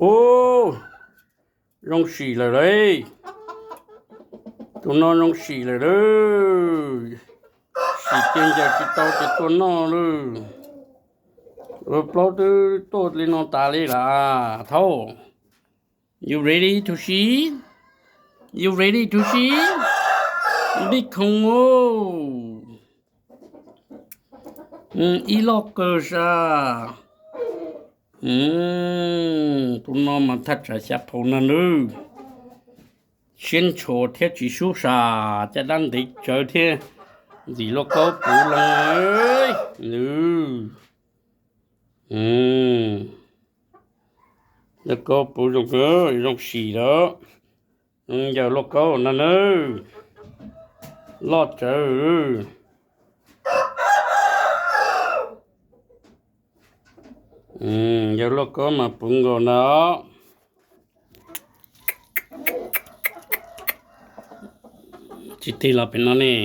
ໂອ້ ລົງສີ້ແລ້ວເດ້ ໂຕນ້ອຍລົງສີ້ແລ້ວເດີ ສີ້ເກັ່ງໃຈຕິດຕໍ່ຕິດຕົວນ້ອຍເລີຍ ເອີ ໂປດໂຕດລີນອນຕາລີລາເທົ່າ You ready to see? You ready to see? Big Congo. ອືມ ອີລັອກເກີຊາ ອືມ ໂຕນ້ອຍມາທັດສາຍຊາບເທົ່ານັ້ນເດີ ຊຽນໂຊເທດຊິຊູຊາ ຈະດັນດີເຈີເທດ ດີໂລໂກ້ປູລົງເອີຍ ເອີ ອືມ ແລ້ວກໍປູລົງເອີຍ ລົງສີ້ແລ້ວ ອືມ ຢ່າໂລໂກ້ນັ້ນເອີຍ ລອດເຈີ ອືມ ຢ່າໂລໂກ້ມາປຸງກ່ອນເນາະ ຊິຕິລາເປັນອັນນີ້